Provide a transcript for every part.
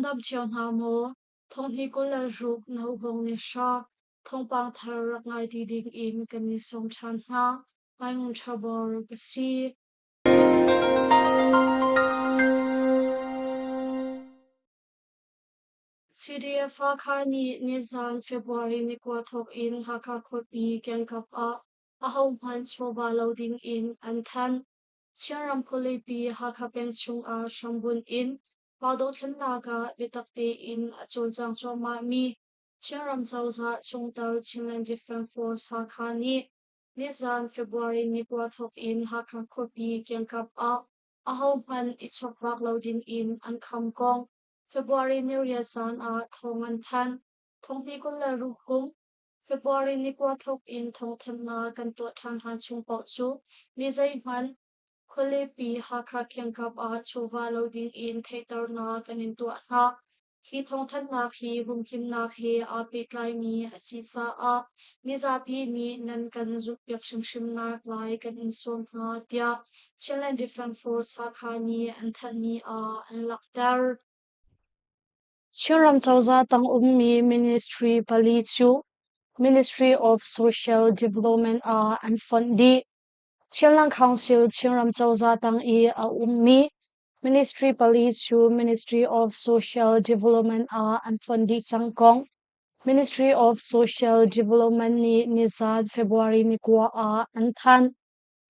dam cio hna maw? Thonghni 26 Nohawng ni hra thawngpang thar rak ngai ti ding in kan in sawm ṭhan hna. Ngaingung Ṭhabor ka si. CDF Hakha nih nizan February ni kua thawk in Hakha khuapi kengkap ah ahohmanh chawva lo ding in an thanh. Chinram khualipi Hakha peng chungah hrambunh in pa dothlennak ah biatak tein a cawlcang cuahmahmi Chinram cozah chungtel Chinland Defense Force Hakha nih nizan February ni kua thawk in Hakha khuapi kiangkap ah ahohmanh i chawkvak lo ding in an kham kong February ni riat zan ah thawng an thanh. Thonghni 26 kum February ni kua thawk in thawngthanhnak kan tuah ṭhan hlan chung paoh cu mi zeihmanh khualipi Hakha kiangkap ah chawva lo ding in theihternak kan in tuah hna. Hi thawngthanhnak hi humhimnak he aa pehtlaimi a si caah mizapi nih nan kan zulhpiak hrimhrimnak lai kan in sawm hna, tiah Chinland Defense Force Hakha nih an thanhmi ah an langhter. Chinram cozah tang ummi ministry pali cu Ministry of Social Development ah an fonh dih. Chinland Council Chinram cozah tang i a ummi ministry pali cu Ministry of Social Development ah an fonh dih cang kong Ministry of Social Development nih nizan February ni kua ah an thanh.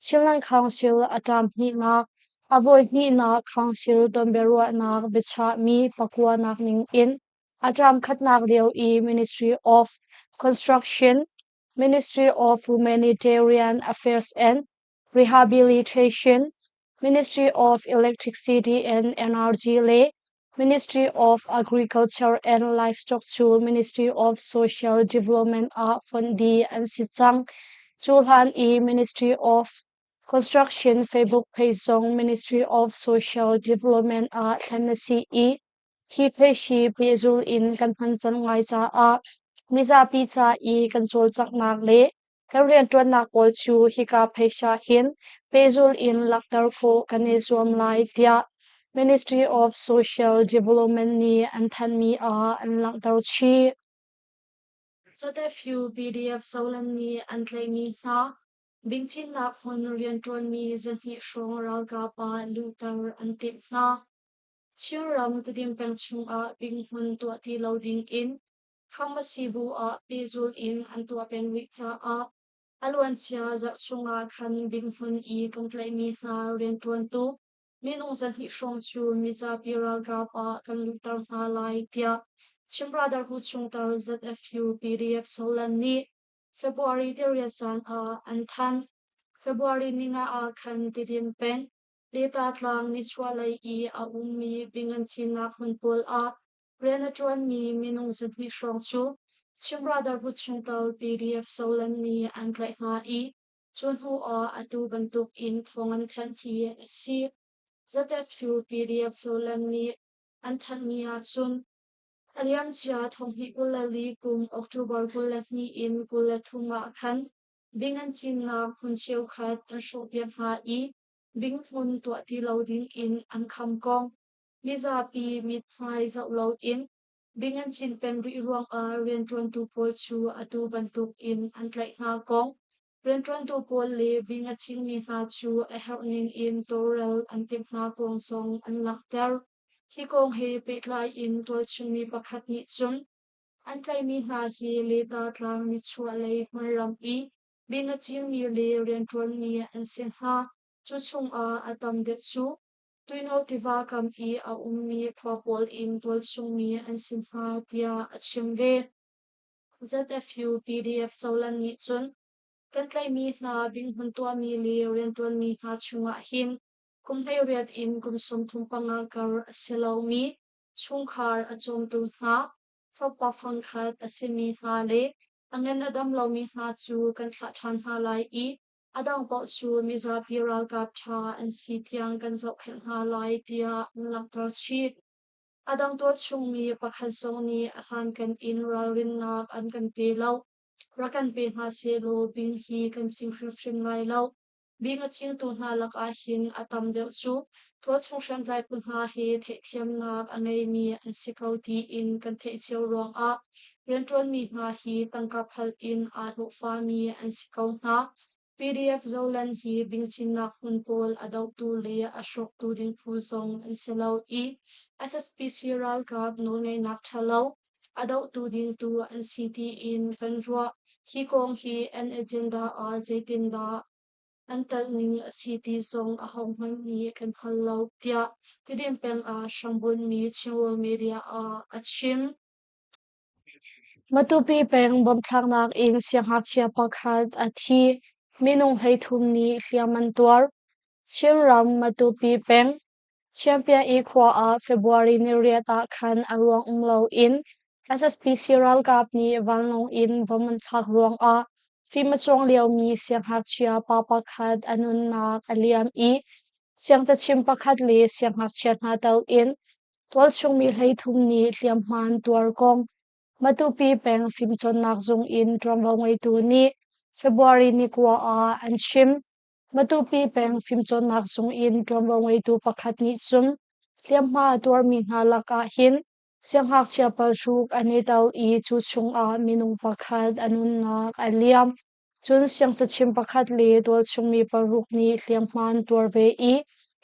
Chinland Council a term hnihnak, a voi hnihnak Council tonbiaruahnak biachahmi pakuanak ning in a term khatnak lio i Ministry of Construction, Ministry of Humanitarian Affairs and Rehabilitation, Ministry of Electricity and Energy le Ministry of Agriculture and Livestock cu Ministry of Social Development ah fonh dih an si cang. Cu hlan i Ministry of Construction Facebook page zong Ministry of Social Development ah thlen a si i hi page hi pehzul in kan hman cang ngai caah mizapi ca i kan cawlcanghnak le kan rianṭuannak pawl cu hika page ah hin pehzul in langhter khawh kan i zuam lai tiah Ministry of Social Development nih an thanhmi ah an langhter chih. ZFU PDF Zoland nih an tlaihmi hna bingcinnak hmun rianṭuanmi 200 hrawng ralkap ah luhter an timh hna. Chinram Tedim peng chungah binghmun tuah ti lo dingin Khamasi bu ah pehzul in an tuah peng rih caah a luancia zarh chungah khan binghmun i kan tlaihmi hna rianṭuantu minung 200 hrawng cu mizapi ralkap ah kan luhter hna lai tiah Chin Brotherhood chungtel ZFU PDF Solan nih February 8 zan ah an thanh. February ninga ah khan Tedim peng Leta tlang nichuahlei i a ummi bingan cinnak hmun pawl ah rian a ṭuanmi minung 200 hrawng cu Chin Brotherhood chungtel PDF Zoland nih an tlaih hna i cu hnu ah atu bantuk in thawng an thanh hi a si. ZFU PDF Zoland nih an thanhmi ahcun a liamcia thonghnih 24 kum October 22 in 23 ah khan bingan cinnak hmun cheukhat an hrawhpiak hna i binghmun tuah ti lo ding in an kham kong mizapi mithmai zoh loin bing an cin peng rih ruangah rianṭuantu pawl cu atu bantuk in an tlaih hna kong rianṭuantu pawl le bing a cinmi hna cu a herh ning in tawlrel an timh hna kong zong an langhter. Hi kong he pehtlai in tualchungmi pakhat nih cun an tlaihmi hna hi Leta tlang nichuahlei hmunram i bing a cingmi le rianṭuanmi an si hna. Cu chungah a tam deuh cu Tuino tiva kam i a ummi khua pawl in tualchungmi an si hna tiah a chim ve. ZFU PDF Zoland nih cun kan tlaihmi hna binghmun tuahmi le rianṭuanmi hna chungah hin kum 18 in kum 35 kar a si lomi chungkhar a cawmtu hna, fapa fangkhat a simi hna le a ngan a dam lomi hna cu kan thlah ṭhan hna lai i a dang paoh cu mizapi ralkap ṭha an si tiang kan zohkhenh hna lai tiah an langhter chih. A dang tualchungmi pakhat zong nih a hlankan in ralrinnak an kan pe lo. Rak kan pe hna sehlaw bing hi kan chim hrimhrim lai lo. Bing a cingtu hna lakah hin a tam deuh cu tualchung hriamtlai phu hna he theihthiamnak a ngeimi an si ko tiin kan theih cio ruangah rianṭuanmi hna hi tangka phalh in aa hlawhfami an si ko hna. PDF Zoland hi bing cinnak hmun pawl a dohtu le a hrawktu ding phu zong an si lo i SSPC ralkap nawlngeihnak ṭhalo a dohtu ding tu an si tiin kan ruah. Hi kong hi an agenda ah zeitindah an telh ning a si ti zong ahohmanh nih kan hngal lo, tiah Tidim peng ah hrambunhmi Chinrawl media ah a chim. Matupi peng bomthlaknak in siangngakchia pakhat a thi. Minung 13 nih hliam an tuar. Chinram Matupi peng Chiampian khua ah February niriat ah khan a ruang um loin SSPC ralkap nih vanlawng in bom an thlak ruangah fim a cawng liomi siangngakchia pa pakhat a nunnak a liam i siangcachim pakhat le siangngakchia hna tel in tualchungmi 13 nih hliamhma an tuar kong Matupi peng fimcawnnak zung in ṭuanvo ngeitu nih February ni 9 ah an chim. Matupi peng fimcawnnak zung in ṭuanvo ngeitu pakhat nih cun hliamhma a tuarmi hna lakah hin siangngakchia paruk an i tel i cu chungah minung pakhat a nunnak a liam. Cun siangcachim pakhat le tualchungmi paruk nih hliamhma an tuar ve i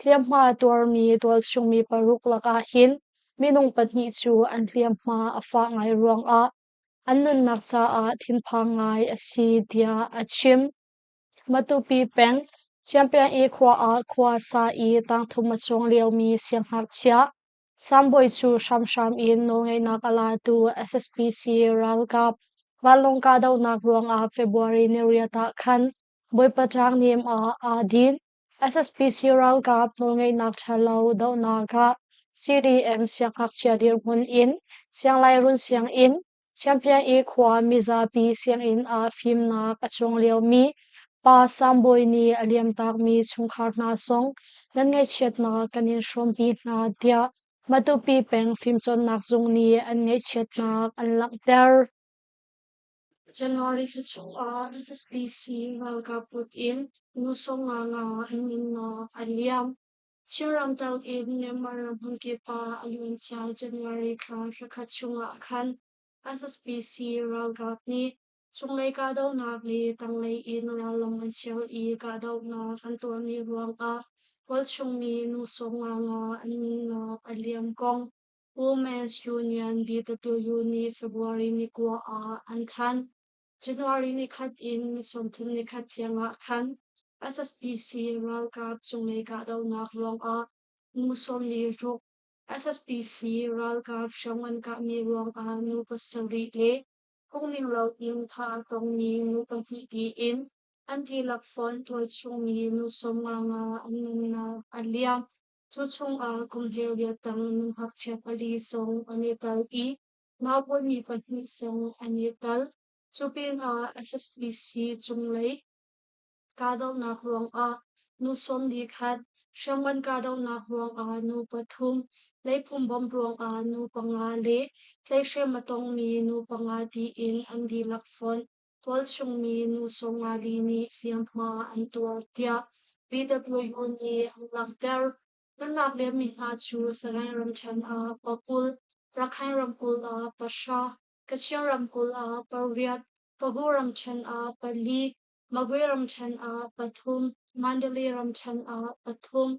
hliamhma a tuarmi tualchungmi paruk lakah hin minung pahnih cu an hliamhma a fah ngai ruangah an nunnak caah thinphang ngai a si tiah a chim. Matupi peng, Chiampiang khua ah khua sa i tangthum a cawng liomi siangngakchia Sambawi cu hramhram in nawlngeihnak a latu SSPC ralkap vanlawng kahdohnak ruangah February niriat ah khan Bawipa Tlangnem ah aa din. SSPC ralkap nawlngeihnak ṭhalo dohnak ah CDM siangngakchia dirhmun in Sianglairun sianginn, Champion i khua mizapi sianginn ah fimnak a cawng liomi Pa Sambawi nih a liamtakmi chungkhar hna zong nan ngaihchiatnak kan in hrawmpi hna tiah Matupi peng fimcawnnak zung nih an ngaihchiatnak an langhter. January thla chungah SSPC ralkap kut in nu 55 an nunnak a liam. Chinram tel in Myanmar ram hmunkip ah a luancia January thla thlakhat chungah khan SSPC ralkap nih cunglei kahdohnak le tanglei in rallawng an sial i kahdohnak an tuahmi ruangah tualchungmi nu 55 an nunnak a liam kong Women's Union BWU nih February ni 9 ah an thanh. January nikhat in ni 31 tiangah khan SSPC ralkap cunglei kahdohnak ruangah nu 46, SSPC ralkap hriam an kahmi ruangah nu pasarih le phungning loin thah a tongmi nu pahnih tiin an dihlak fonh tualchungmi nu 55 an nunnak a liam. Cu chungah kum 18 tang nu ngakchia pali zong an i tel i naupawimi pahnih zong an i tel. Cu pinah SSPC cunglei kahdohnak ruangah nu 41, hriamngan kahdohnak ruangah nu pathum, leipum bomb ruangah nu panga le tlaihhrem a tongmi nu panga tiin an dihlak fonh. Tualchungmi nu 54 nih hliamhma an tuar tiah BWU nih an langhter. Nunnak liammi hna cu Sagaing ramṭhen ah 20, Rakhine ramkulh ah pahra, Kachin ramkulh ah pariat, Pagu ramṭhen ah pali, Magwe ramṭhen ah pathum, Mandalay ramṭhen ah pathum,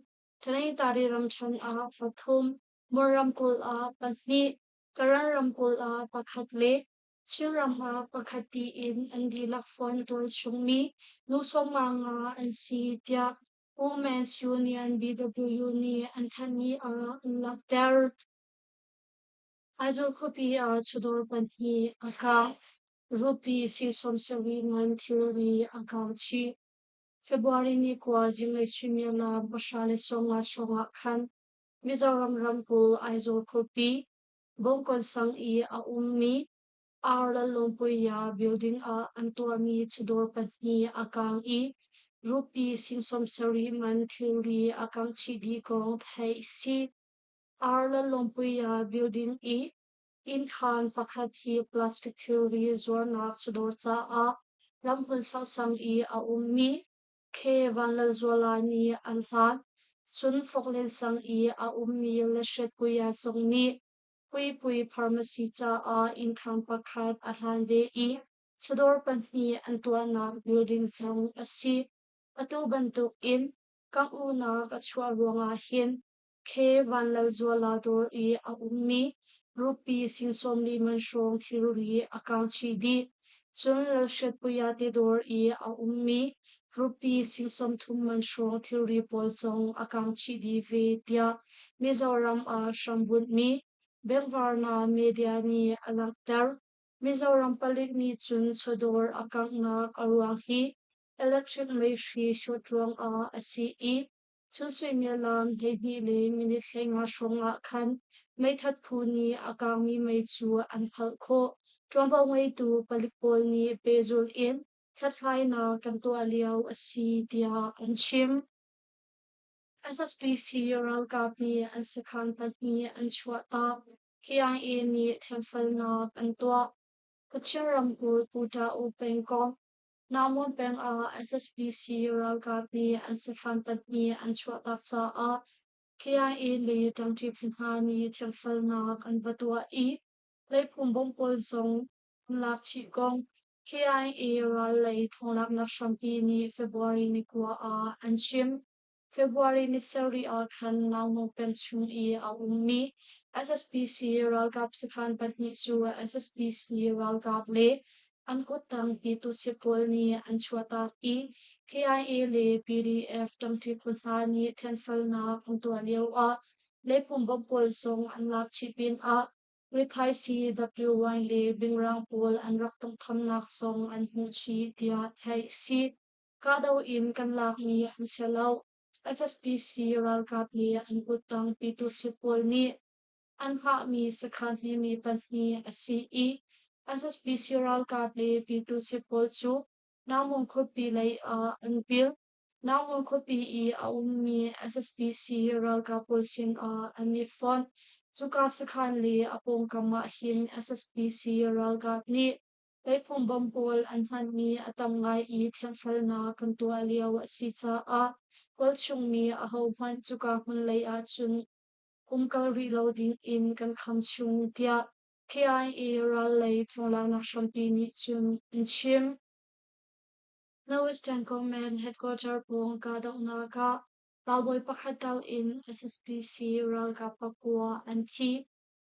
Tanintari ramṭhen ah pathum, Mon ramkulh ah pahnih, Karen ramkulh ah pakhat le Chinram ah pakhat tiin an dihlak fonh tualchungmi nu 55 an si tiah Women's Union BWU nih an thanhmi ah an langhter. Aizawl khuapi ah chawdawr pahnih a kang. Rupee sing 70 man thilri a kang chih. February ni 9 zinglei suimilam 10:50 hrawngah khan Mizoram ramkulh Aizawl khuapi Bawngkawn sang i a ummi Ar Lallawmpuia building ah an tuahmi chawdawr pahnih a kang i rupee sing 70 man thilri a kangh chih dih kong theih a si. Ar Lallawmpuia building i innkhaan pakhat hi plastic thilri zuarnak chawdawr caah ramhun sauhsang i a ummi. K. Vanlalzuala nih an hlan. Cun Foklen sang i a ummi Lashret Puia zong nih Puipui Pharmacy caah innkhang pakhat a hlan ve i chawdawr pahnih an tuahnak building zong a si. Atu bantuk in kangh-uhnak a chuah ruangah hin K. Vanlalzuala dawr i a ummi rupee sing 40 man hrawng thilri a kang chih dih. Cun Lalhriatpuia te dawr i a ummi rupee sing 30 man hrawng thilri pawl zong a kang chih dih ve tiah Mizoram ah hrambunhmi Bengvarna media nih a langhter. Mizoram palik nih cun chawdawr a kanghnak a ruang hi electric meihri short ruangah a si i Chun suimilam 12 le minute 15 hrawngah khan meithat phu nih a kangmi mei cu an phalh khawh. Ṭuanvo ngeitu palik pawl nih pehzulh in hlathlainak kan tuah lio a si tiah an chim. SSPC ralkap nih an sakhan pahnih an chuahtak. KIA nih thiamfalnak an tuah. Kachin ramkulh Puta-U pengkomh Namun peng ah SSPC ralkap nih an sakhan pahnih an chuahtak caah KIA le ṭangṭi phu hna nih thiamfalnak an va tuah i leipum bomb pawl zong an lak chih kong KIA ral lei thawnglaknak hrampi nih February ni 9 ah an chim. February ni sarih ah khan Naungmung peng chung i a ummi SSPC ralkap sakhan pahnih cu SSPC ralkap le an kuttang pyituhsit pawl nih an chuahtak i KIA le PDF ṭangṭi phu hna nih thianfalnak an tuah lioah leipum bomb pawl zong an lak chih pinah rithaisii WY le bingrang pawl an rak tonghthamnak zong an hmuh chih tiah theih a si. Kahdoh in kan lakmi an si lo. SSPC ralkap le an kuttang pyituhsit pawl nih an hngahmi sakhan hmemi pahnih a si i SSPC ralkap le pyituhsit pawl cu Naungmung khuapi lei ah an pil. Naungmung khuapi i a ummi SSPC ralkap pawl sinah an i fonh. Cuka sakhan le a pawngkam ah hin SSPC ralkap nih Leipum bomb pawl an hmanmi a tam ngai i thianhfelnak kan tuah lio a si caah tualchungmi ahohmanh cuka hmun lei ahcun umkal rih lo dingin kan kham chung tiah KIA ral lei thawnglaknak hrampi nih cun an chim. Northwestern Command headquarter pawng kahdohnak ah ralbawi pakhat tal in SSPC ralkap pakua an thi.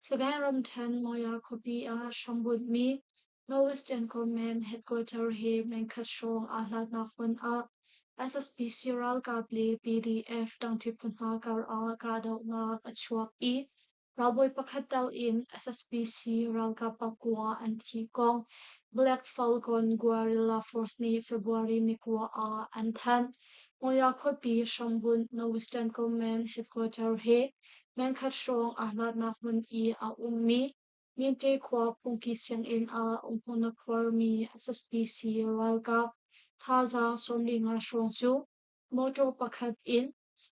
Sagaing ramṭhen Mawya khuapi ah hrambunhmi Northwestern Command headquarter he meng khat hrawng aa hlatnak hmun ah SSPC ralkap le PDF ṭangṭi phu hna kar ah kahdohnak a chuak i ralbawi pakhat tal in SSPC ralkap pakua an thi kong Black Falcon Guerrilla Force nih February ni 9 ah an thanh. Mawya khuapi hrambunh Northwestern Command headquarter he Meng khat hrawng aa hlatnak hmun i a ummi Minte khua phungki sianginn ah umhmun a khuarmi SSPC ralkap thazaang 45 hrawng cu mawṭaw pakhat in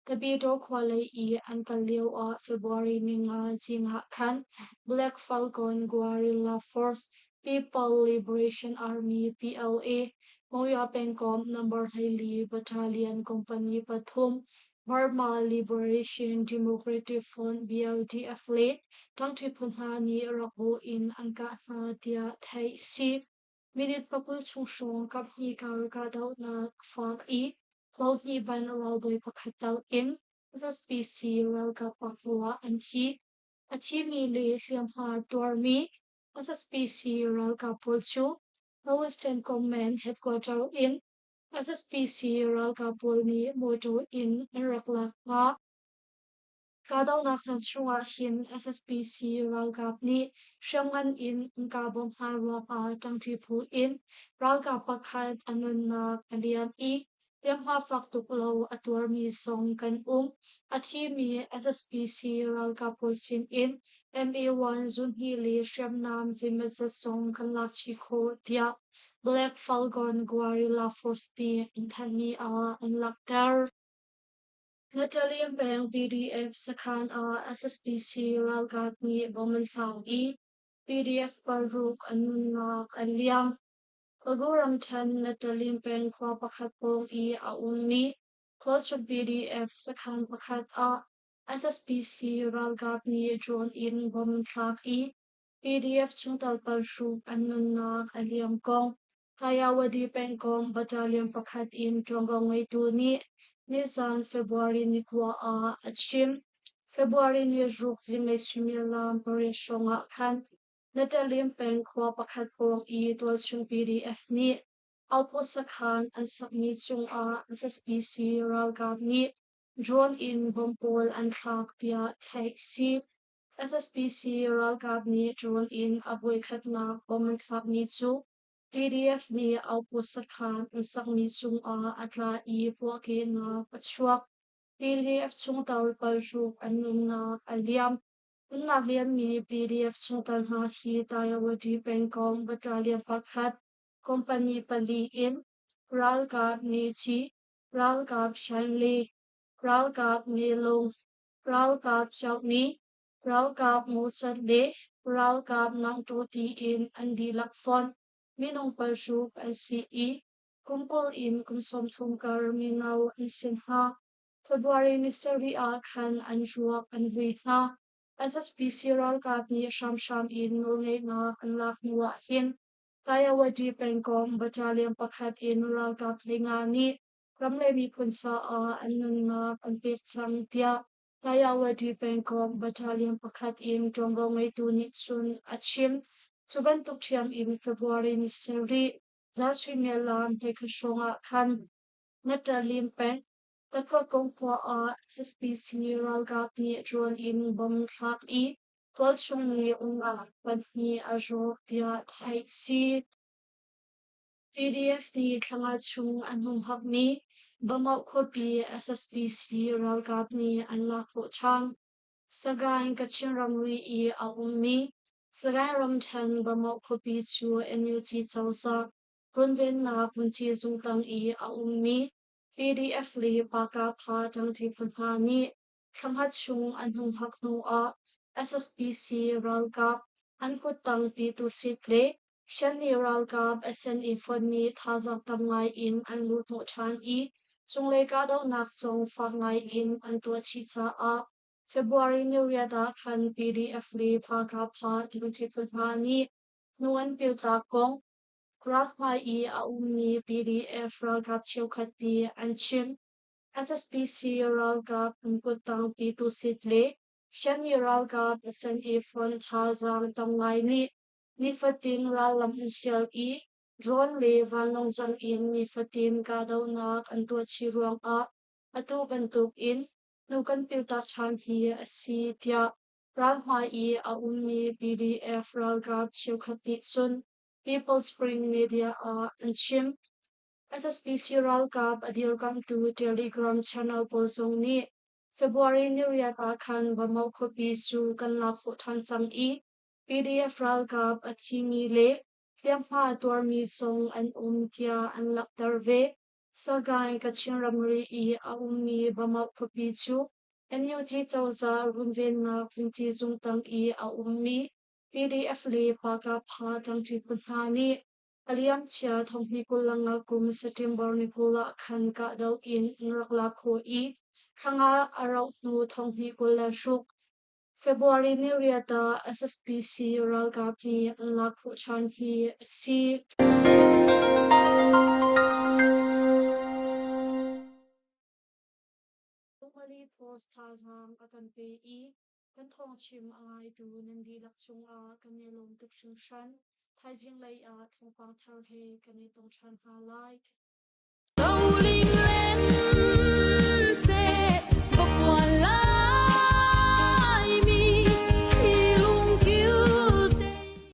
Tabidaw khua lei i an kal lioah February 5 zing ah khan Black Falcon Guerrilla Force People Liberation Army PLA Mawya pengkomh number 14 Battalion Company pathum Burma Liberation Democratic Front BLDF le ṭangṭi phu hna nih rakbu in an kah hna tiah theih a si. Minute 20 chung hrawng kaphnih kar kahdohnak a fak i hlohnih ban ralbawi pakhat tal in ZPC ralkap pakua an thi. A thimi le hliamhma tuarmi SSPC ralkap pawl cu Western Command headquarter in SSPC ralkap pawl nih mawṭaw in an rak lak hna. Kahdohnak caan chungah hin SSPC ralkap nih hriamngan in an kah bawmh hna ruangah ṭangṭi phu in ralkap pakhat a nunnak a liam i hliamhma fak tuk lo a tuarmi zong kan um. A thimi SSPC ralkap pawl sinin MA-1 zunhnih le hriamnam zeimawzat zong kan lak chih khawh, tiah Black Falcon Guerrilla Force nih an thanhmi ah an langhter. Natalie peng PDF sakhan ah SSPC ralkap nih bomb an thlak i PDF paruk an nunnak an liam. Pago ramṭhen Natalim peng khua pakhat pawng i a ummi Khualchuk PDF sakhan pakhat ah SSPC ralkap nih drone in bomb thlak i PDF chungtel paruk an nunnak a liam kong Kayawadi pengkomh battalion pakhat in ṭuanvo ngeitu nih nizan February ni 9 ah a chim. February ni ruk zinglei suimilam pariat hrawng ah khan Natalim peng khua pakhat pawng i tualchung PDF nih outpost sakhan an sakmi cungah SSPC ralkap nih drone in bomb pawl an thlak tiah theih si. SSPC ralkap nih drone in a voikhatnak bomb an thlakmi cu PDF nih outpost sakhan an sakmi cungah a tla i puahkehnak a chuak. PDF chungtel paruk an nunnak a liam. Nunnak liammi PDF chungtel hna hi Tayawadi pengkomh battalion pakhat, company pali in ralkap Neci, ralkap Shanli, ralkap Ngelung, ralkap Kyaukni, ralkap Mosat le ralkap Nangtu tiin an dihlak fonh minung paruk an si i kum 20 in kum 30 kar mino an si hna. February ni sarih ah khan an ruak an vui hna. SSPC ralkap nih hramhram in nawlngeihnak an lak hnu ah hin Tayawadi pengkomh battalion pakhat in ralkap 5 nih ram le miphun caah an nunnak an pek cang tiah Tayawadi pengkomh battalion pakhat in ṭuanvo ngeitu nih cun a chim. Cu bantuk ṭhiam in February ni sarih zarhsuimilam 11 hrawng ah khan Natalim peng Taklakong khua ah SSPC ralkap nih drone in bomb thlak i tualchung mi umnak pahnih a rawk tiah theih si. PDF nih thla chung an humhakmi Bamauh khuapi SSPC ralkap nih an lak khawh ṭhan. Sagaing Kachin ramri i a ummi Sagaing ramṭhen Bamauh khuapi cu NUG cozah runvennak vunci zung tang i a ummi PDF le Pakapha ṭangṭi phu hna nih thla chung an humhak hnuah SSPC ralkap an kuttang Pyitusit le Shanni ralkap SNA fonh nih thazaang tam ngai in an luhhnawh ṭhan i cunglei kahdohnak zong fak ngai in an tuah chih caah February ni riat ah khan PDF le Pakapha ṭangṭi phu hna nih hnu an piltak kong Ralhmai i a ummi PDF ralkap cheukhat nih an chim. SSPC ralkap an kuttang Pyitusit le Shanni ralkap SNA front thazaang tam ngai nih nifatin rallam an sial i drone le vanlawng zong in nifatin kahdohnak an tuah chih ruangah atu bantuk in hnu kan piltak ṭhan hi a si tiah ralhmai i a ummi PDF ralkap cheukhat nih cun People Spring Media ah an chim. SSPC ralkap a dirkamhtu Telegram channel pawl zong nih February ni riat ah khan Bamau khuapi cu kan lak khawh ṭhan cang i PDF ralkap a thimi le hliamhma a tuarmi zong an um tiah an langhter ve. Sagaing Kachin ramri i a ummi Bamau khuapi cu NUG cozah runvennak vunci zung tang i a ummi PDF le Pakapha ṭangṭi phu hna nih a liamcia 2025 kum September ni 20 ah khan kahdoh in an rak lak khawh i thla nga a rauh hnu 2026 February ni riat ah SSPC ralkap nih an lak khawh ṭhan hi a si. Lungmali Post thazaang a kan pe i kan thawngchim a ngaitu nan dihlak cungah kan i lawm tuk hringhran. Thaizing lei ah thawngpang thar he kan i tong ṭhan hna lai.